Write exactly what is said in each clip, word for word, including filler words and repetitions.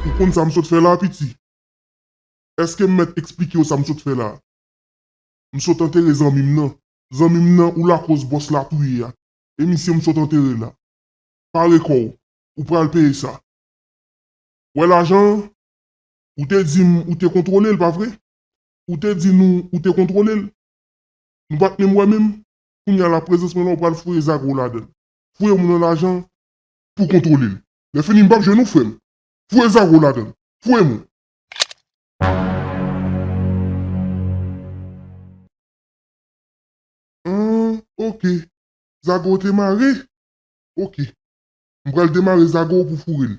Ou konn sa m sot fè la, piti? Èske m mèt eksplike w sa m sot fè la? M sot antere zanmi m nan. Zanmi m nan ou lakoz bòs la touye a. E misye m sot antere l la. Pare kò w. Ou pral peye sa. Wè lajan an? Ou te di m ou te kontwole l, pa vre? Ou te di nou ou te kontwole l. Nou pa t menm wè menm. Kounye a la, prezans mwen la, ou pral foure zago w ladan l. Foure moun nan lajan pou kontwole l. Lè fini, m p ap jwenn ou, frè m. Foure zago w ladan l. Foure moun. Ah, ok. Zago te mare? Ok. M pral demare zago pou foure l.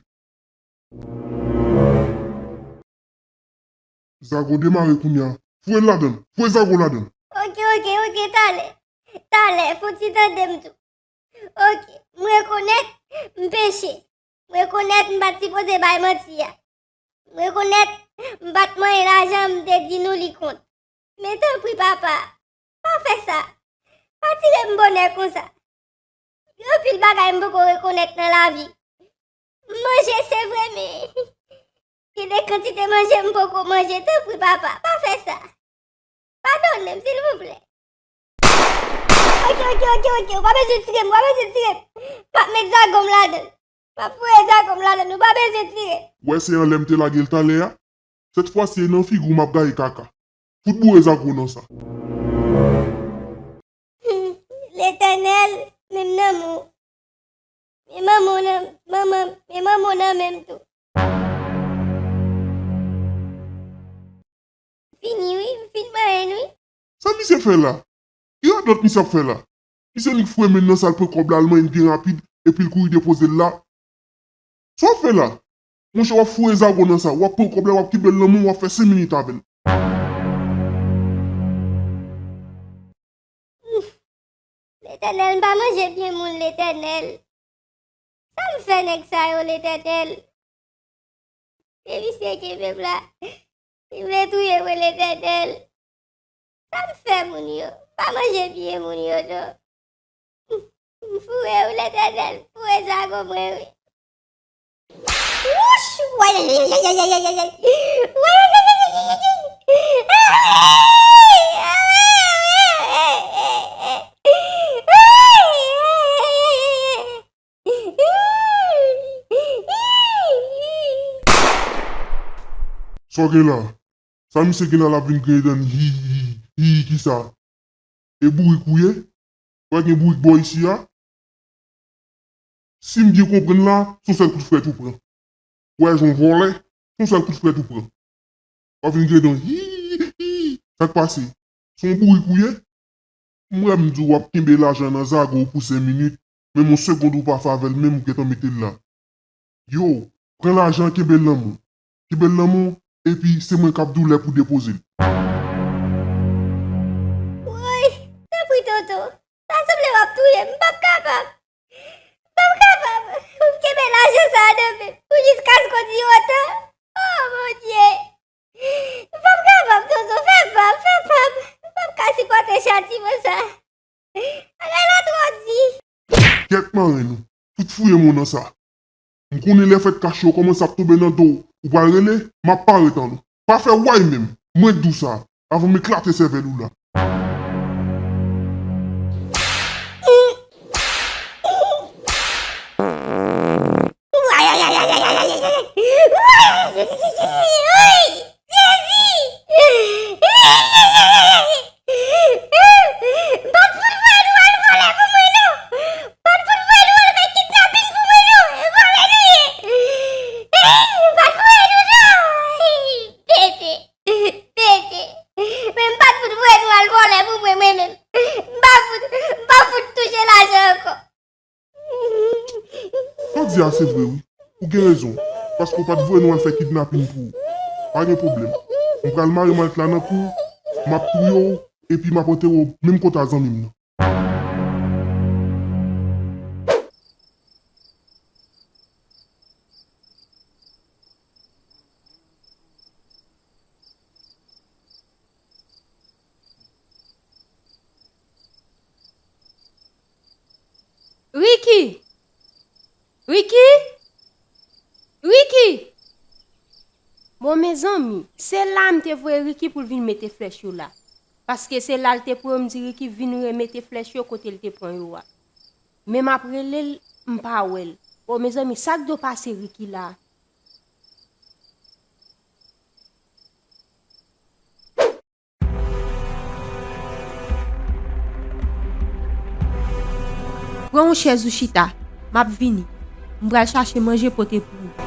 Zago demare kounye a. Foure l ladan l. Foure zago ladan l. Ok, ok, ok, talè. Talè, fò w ti tande m tou. Ok, m rekonèt m peche. M rekonèt m pa t sipoze bay manti a. M rekonèt m pa t manyen lajan m te di nou li kont. Men tanpri, papa, pa fè sa. Pa tire m bonè konsa. Gen anpil bagay m poko rekonèt nan lavi. M manje, se vre, men gen de kantite manje m poko manje. Tanpri, papa, pa fè sa. Padone m, silvouplè. Ok, ok, ok, ok. Ou pa bezwen tire m, ou pa bezwen tire m. M ap met zago m ladan l. M ap foure zago m ladan l, ou pa bezwen tire m. Wè se anlè m te lage l talè a? Sèt fwa si e nan figi w m ap gaye kaka. Fout boure zago nan sa. Letènèl, men m nan men w. Men manman w nan, manman, men manman w nan men m tou. Fini wi, m fin manyen wi. Sa misye fè la? Ki radòt misye ap fè la? Misye nik foure men l nan sal pran kòb la, al manyen l byen rapid, epi l kouri depoze l la. Sa w ap fè la? Monchè, w ap foure zago nan sa, w ap pran kòb la, w ap kenbe l nan men w, w ap fè senk minit avè l. Letènèl, m pa manje byen moun, Letènèl. Sa m fè nèg sa yo, Letènèl? Men misye kenbe m la. Li vle touye mwen, Letènèl. Sa m fè moun yo? M pa manje byen moun yo, non. M foure wi, Letènèl, m foure zago mwen wi. Wouch! Wayayayayayayayay! Wayayayayayayay! Sa w gen la? Sa misye gen la, l ap vin griyen dan l, hi, hi, hi, kisa? E bourik ou ye? Pa gen bourik bò isi a? Si m byen konprann la, se yon sèl kout frèt ou pran. Ou wè, jan w vòlè, se yon sèl kout frèt ou pran. W ap vin griyen dan, hi, hi, sa k pase? Se yon bourik ou ye? M wè m di w w ap kenbe lajan nan zago w pou senk minit, menm yon segond ou pa fè avè l, menm ou gentan mete l la. Yo, pran lajan an, kenbe l nan men w. Kenbe l nan men w, epi se mwen k ap di w lè pou depoze l. Woy, tanpri tonton, sa sanble w ap touye m, m p ap kapab. M p ap kapab. Ou kenbe lajan sa a nan men m pou jiskaske w di otan. Oh, Bondye! M p ap kapab, tonton, fè pa m, fè pa m. M p ap ka sipòte chatiman sa. Bagay la twò di. Kèt marenn ou, fout fouye men w nan sa. M konnen lè fèt kache yo kòmanse ap tonbe nan do w, ou pral rele, m ap pare tann ou. Pa fè way menm, mwen k di w sa, avan m eklate sèvèl ou la. Jezi! M pa t fout voye nou al vòlè pou mwen non! M pa t fout voye nou al fè kidnapin pou mwen non! E vòlè nou ye! M pa t voye nou non! Pete! Pete! Men m pa t fout voye nou al vòlè pou mwen, mwen menm! M pa fout, m pa fout touche lajan ankò! Sa w di a se vre wi. Ou gen rezon. Paske w pa t voye nou al fè kidnapin pou ou. Pa gen pwoblèm. M pral mare malèt la nan kou w, m ap touye w, epi m ap antere w menm kote a zanmi m nan. Ricky! Ricky! Ricky! Bon, mezanmi, se la m te voye Ricky pou l vin mete flèch yo la. Paske se la l te pran m di Ricky vin remete flèch yo kote l te pran yo a. Men m ap rele l, m pa wè l. Bon, mezanmi, sa k do pase Ricky la? Pran yon chèz ou chita, m ap vini. M pral chache manje pote pou ou.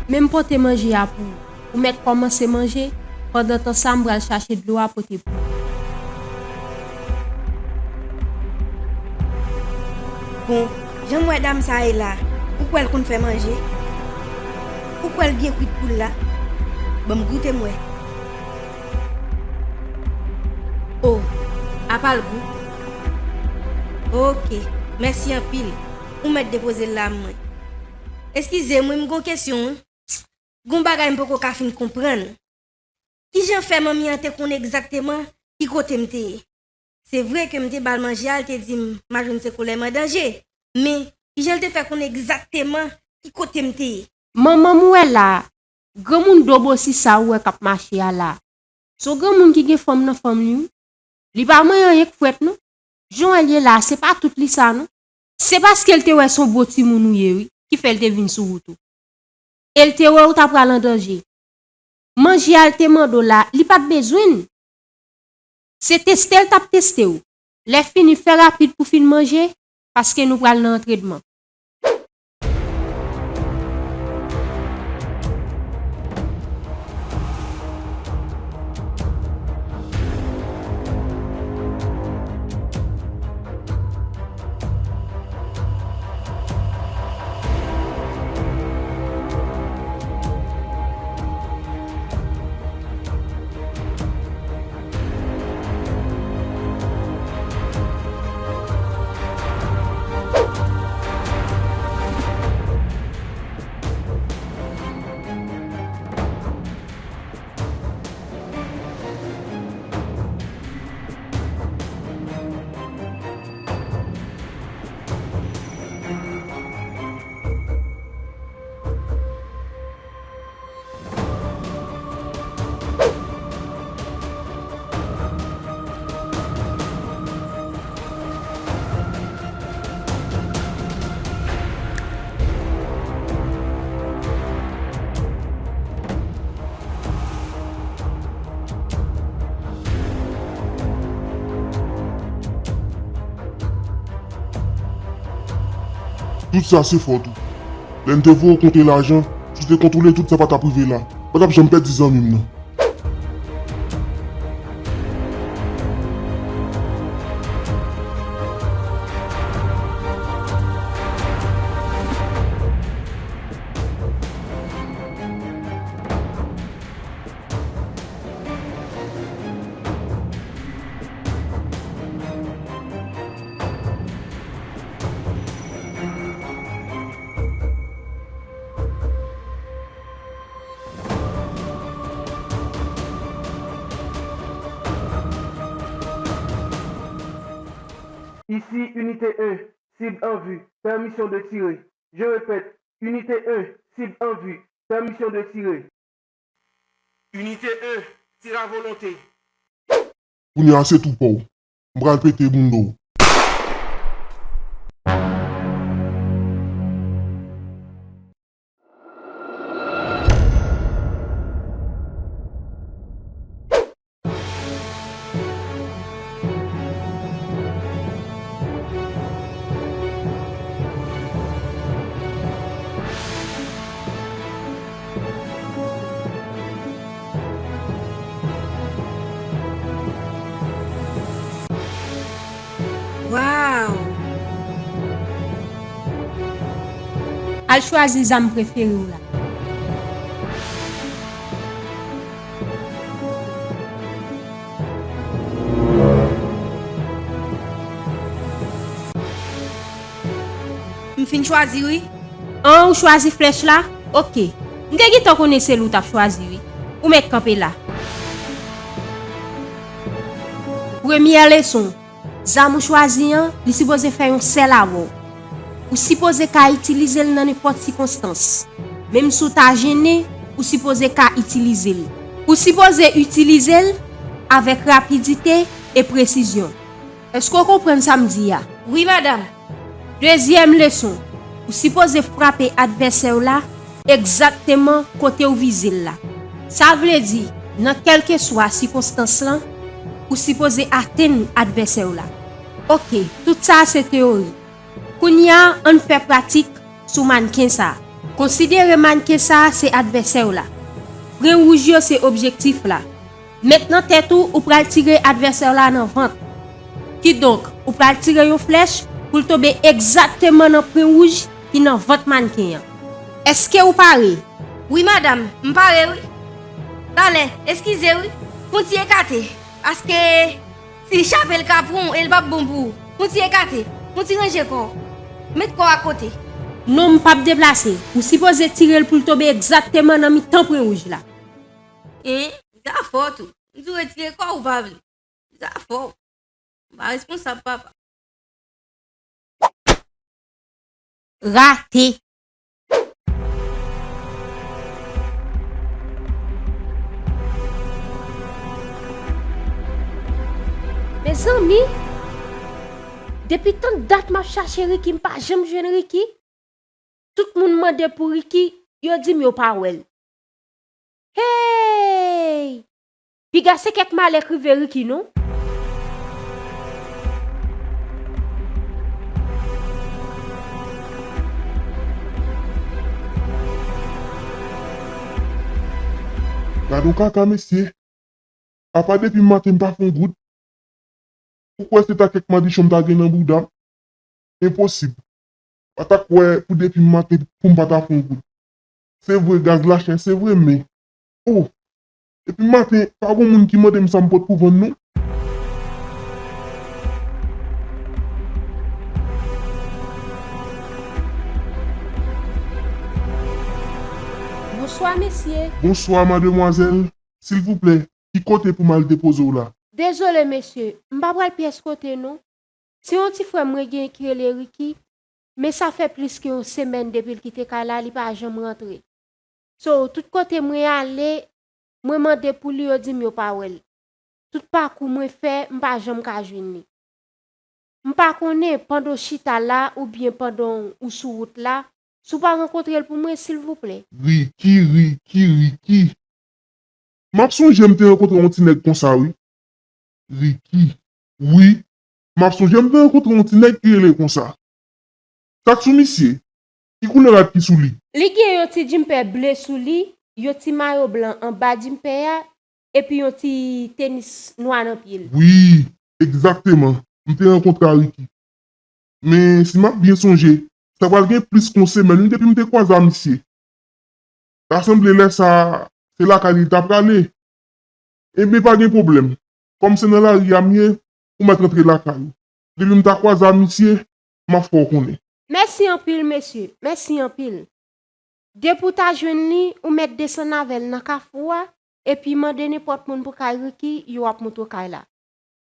Men m pote manje a pou ou. Ou mèt kòmanse manje, pandan tan sa m pral chache dlo a pote pou ou. Bon, jan m wè dam sa ye la, ou kwè l konn fè manje? Ou kwè l byen kwit poul la? Ban m goute m wè. O, apa l gou? Oke, mèsi anpil. Ou mèt depoze l la mwen. Eskize m wi, m gon kesyon wi. Gon bagay m poko ka fin konprann. Kijan fè manmi an te konn egzakteman ki kote m te ye? Se vre ke m te ba l manje a, l te di m Majwen se kolè m an danje. Men, kijan l te fè konn egzakteman ki kote m te ye? Manman m ou wè la a, granmoun dobosi sa ou wè k ap mache a la a. Se yon granmoun ki gen fanm nan fanm li wi. Li pa manyen anyen k frèt non. Jan w wè l ye la a, se pa tout li sa non. Se paske l te wè se yon bon timoun ou ye wi, ki fè l te vin sou wout ou. E l te wè w ta pral an danje. Manje a l te mande w la, li pa t bezwen l. Se teste l t ap teste w. Lè fini, fè rapid pou fin manje, paske nou pral nan antrenman. Tout sa se fòt ou. Lè n te voye w konte lajan, si w te kontwole tout sa pa t ap rive la. M pa t ap janm pèdi zanmi m nan. Ici unité un, cible en vue, permission de tirer. Je répète, unité un, cible en vue, permission de tirer. Unité un, tir à volonté. Kounye a se tou pa w. M pral pete bounda w. Waw! Al chwazi zam prefere w la. Fin chwazi, wi. An, ou chwazi flèch la? Oke. M te gentan konnen se li w t ap chwazi, wi. Ou mèt kanpe la. Premyè leson. Zam ou chwazi an, li sipoze fè yon sèl avè w. Ou sipoze ka itilize l nan nenpòt sikonstans. Menm si w ta jennen, ou sipoze ka itilize l. Ou sipoze itilize l avèk rapidite e presizyon. Èske w konprann sa m di a? Wi, madanm. Dezyèm leson, ou sipoze frape advèsè w la egzakteman kote w vize l la. Sa vle di, nan kèlkeswa sikonstans lan, ou sipoze atenn advèsè w la. Oke, tout sa a se teyori. Kounye a, ann fè pratik sou mannken sa a. Konsidere mannken sa a se advèsè w la. Pwen wouj yo se objektif la. Met nan tèt ou, ou pral tire advèsè w la nan vant. Kidonk, ou pral tire yon flèch pou l tonbe egzakteman nan pwen wouj ki nan vant mannken an. Èske ou pare? Wi, madanm, m pare, wi. Talè, eskize, wi. Fon ti ekate, paske si chape l ka pran w e l p ap bon pou ou. Fon ti ekate, fon ti ranje kò w. Met kò w akote. Non, m p ap deplase. Ou sipoze tire l pou l tonbe egzakteman nan mitan pwen wouj la. En, zafè w tou. M di w retire kò w, ou pa vle. Zafè w. M pa responsab, papa. Rate. Mezanmi, depi tann dat m ap chache Ricky, m pa janm jwenn Ricky. Tout moun mande pou Ricky, yo di m yo pa wè l. Hey! Piga se kèk malè k rive Ricky, non? Gad on kaka, mesye. Apa depi maten m pa fè on goud? Ou kwè se ta kèk madichon m ta gen nan bouda m? Enposib. Pa ta kwè pou depi maten pou m pa ta fè on goud. Se vre, gaz la chè, se vre, men, o, depi maten, pa gon moun ki mande m sa m pot pou vann, non. Bonswa, mesye. Bonswa, mademwazèl. Silvouplè, ki kote pou m al depoze w la? Dezole, mesye, m pa pral pyès kote, non. Se yon ti frè mwen gen ki rele Ricky, men sa fè plis ke yon semèn depi l kite kay la, li pa janm rantre. So, tout kote mwen ale, mwen mande pou li, yo di m yo pa wè l. Tout pakou mwen fè, m pa janm ka jwenn li. M pa konnen, pandan w chita la oubyen pandan w sou wout la, si w pa rankontre l pou mwen, silvouplè. Ricky, Ricky, Ricky. M ap sonje m te rankontre yon ti nèg konsa, wi. Ricky. Wi, m ap sonje m te rankontre yon ti nèg ki rele konsa. Sa k sou misye? Ki koulè rad ki sou li? Li gen yon ti djinpè ble sou li, yon ti mayo blan anba djinpè a, epi yon ti tenis nwa nan pye l. Wi, egzakteman. M te rankontre a Ricky. Men, si m ap byen sonje, sa pral gen plis ke yon semèn, wi, depi m te kwaze a misye. Ta sanble lè sa a, se lakay li l ta prale. Ebyen, pa gen pwoblèm. Kòm se nan lari a m ye, ou mèt rantre lakay ou. Depi m ta kwaze a misye, m ap fè w konnen. Mèsi anpil, mesye. Mèsi anpil. Depi w ta jwenn li, ou mèt desann avè l nan kafou a, epi mande nenpòt moun pou kay Ricky, yo ap montre w kay la.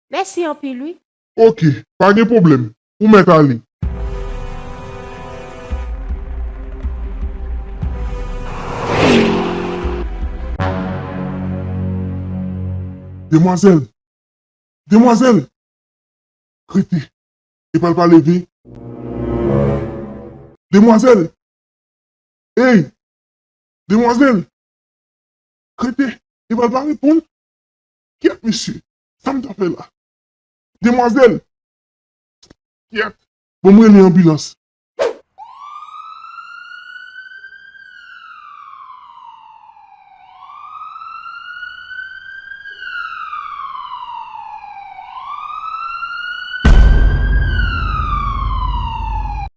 Mèsi anpil, wi. Oke, pa gen pwoblèm. Ou mèt ale. Demwazèl! Demwazèl! Rete. Epa l pa leve. Demwazèl! Ey! Demwazèl! Rete! Epa l pa reponn. Kyèt, mesye! Sa m ta fè la? Demwazèl! Kyèt! Bon, m rele anbilans.